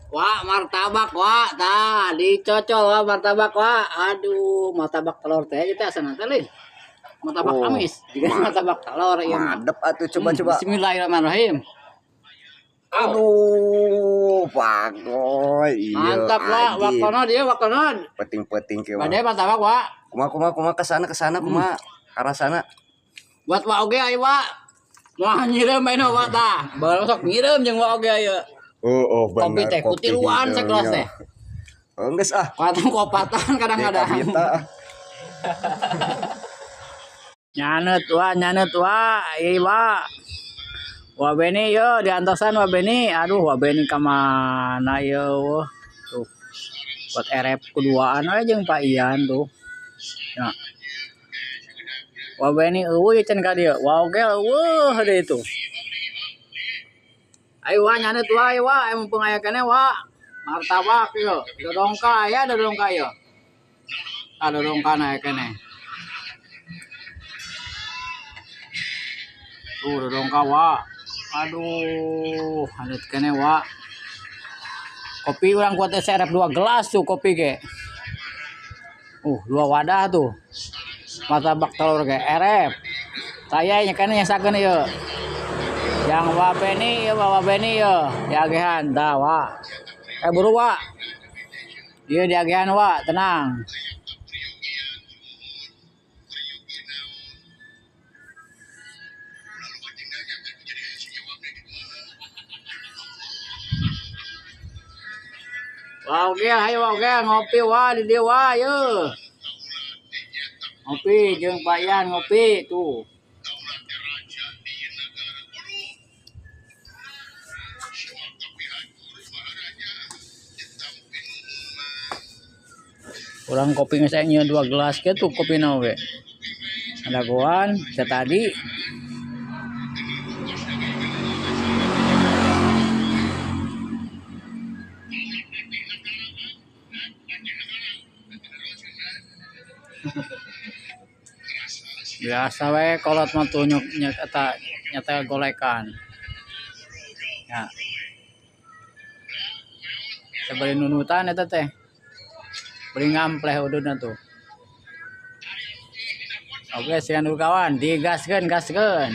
Wah, martabak wah, tah dicocol wah martabak wah. Aduh, martabak telur teh kita asana teh lin. Martabak Oh, amis, juga martabak telur ieu mah. Madep atuh coba-coba. Bismillahirrahmanirrahim. Aduh, pagoy. Iya, mantap lah, wakono dia wakono. Peting-peting ke. Bade martabak wah. Kumaha kumaha kumaha kesana kesana kumaha arah sana. Buat wa oge ayo wa. Moal nyireum bae wa tah. Baru sok nyireum jeung wa oge ayo. Oh, oh benar. Kopi teh kutiluan sekelas teh. Oh, geus ah. Katong kopatan kadang-kadang. Nyanet wa, ieu wa. Wa Beni yo diantosan wa Beni. Aduh, wa Beni ka mana yo. Tuh. Buat RF keduaan we jeung Pak Ian tuh. Ya. Wa Beni eueuh can ka dieu. Wa oge eueuh deui tuh. Ayo wa nyanet wa, ayo wa, mumpung aya keneh wa. Martabak yo, dodongka aya dodongka yo. Ah dodongka na aya keneh. Tuh dodongka wa. Aduh, haneut keneh wa. Kopi urang kuat SRF 2 gelas tuh kopi ge. 2 wadah tuh. Martabak telur ge RF. Saya nya keneh nyasakeun ieu. Yang wa Beni ieu wa Beni ieu diagehan tah wa. Buru wa. Ieu diagehan wa, tenang. Wah, oke, ayo oke, ngopi wah di dieu wah, yeuh. Ngopi jeung Pak Ian ngopi tuh. Urang kopi geus aya 2 gelas ge tuh kopina oge. Ada goan tadi. Biasa we kolot mah tuh eta nyetel golekan. Ya. Sabari nunutan eta teh. Beri ngampleh ududna tuh. Oke, sian dulu kawan, digaskeun, gaskeun.